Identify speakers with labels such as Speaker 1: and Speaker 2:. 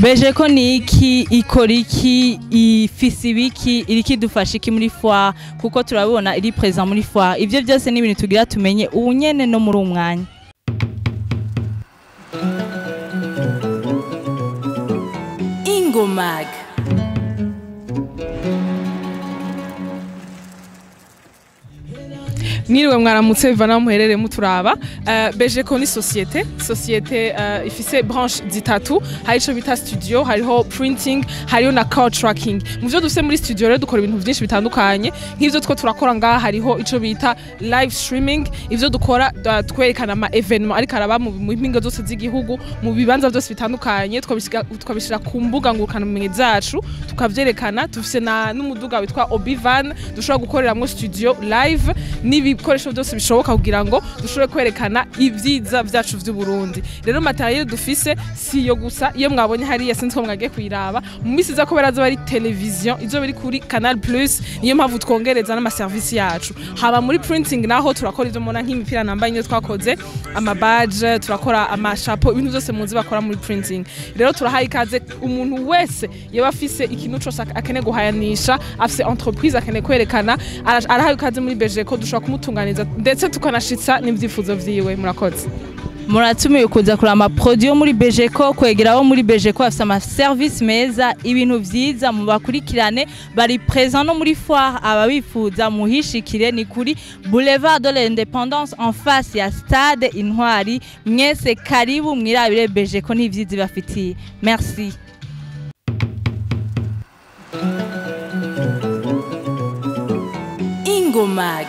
Speaker 1: Bejeco ni iki, ikora iki, ifise ibiki, iriko idufasha iki muri foire, kuko turabona iri présent muri foire? Ivyo byose ni ibintu tugira tumenye ubu nyene no muri uwu mwanya. Ingomag.
Speaker 2: Mwiriwe, mwaramutse, bivana aho muherereye muturaba. Bejeco ni société ifise branche zitatu. Hari ico bita studio, hariho printing, hariho na car tracking. Mu vyo dufise muri studio rero, dukora ibintu vyinshi bitandukanye nk'ivyo two turakora ngaha. Hariho ico bita live streaming, ivyo dukora twerekana ama événement ariko araba mu mpinga zose z'igihugu, mu bibanza byose bitandukanye, tukabishira ku mbuga ngurukanabumenyi zacu, tukavyerekana. Dufise na n'umuduga witwa Obivan dushobora gukoreramwo studio live n'ibikoresho byose bishoboka kugira ngo dushobore kwerekana ibyiza vyacu vy'u Burundi. Rero matériel dufise si yo gusa iyo mwabonye hariya, sinzi ko mwagiye kuyiraba. Mu misi iza kubera azoba ari television, izoba iri kuri Canal Plus, niyo mpamvu twongereza n'amaserivisi yacu. Haba muri printing naho turakora ivyo mubona nk'imipira nambaye niyo twakoze, amabaje turakora, amashapo, ibintu byose muzi bakora muri printing. Rero turahaye ikaze umuntu wese yaba afise ikintu cose akeneye guhayanisha, afise entreprise akeneye kwerekana, arahaye ikaze muri Bejeco. Dushobora kumutunganiza ndetse tukanashitsa n'ivyifuzo vyiwe. Murakoze.
Speaker 1: Muratumiwe kuza kuraba amaproduit yo muri Bejeco, kwegera abo muri Bejeco bafise amaservice meza, ibintu vyiza. Mubakurikirane, bari présent no muri foire. Ababifuza muhishikire, ni kuri Boulevard de l'Indépendance, en face ya Stade Intwari. Mwese karibu mwirabire Bejeco n'ivyiza bafitiye. Merci. Ingomag.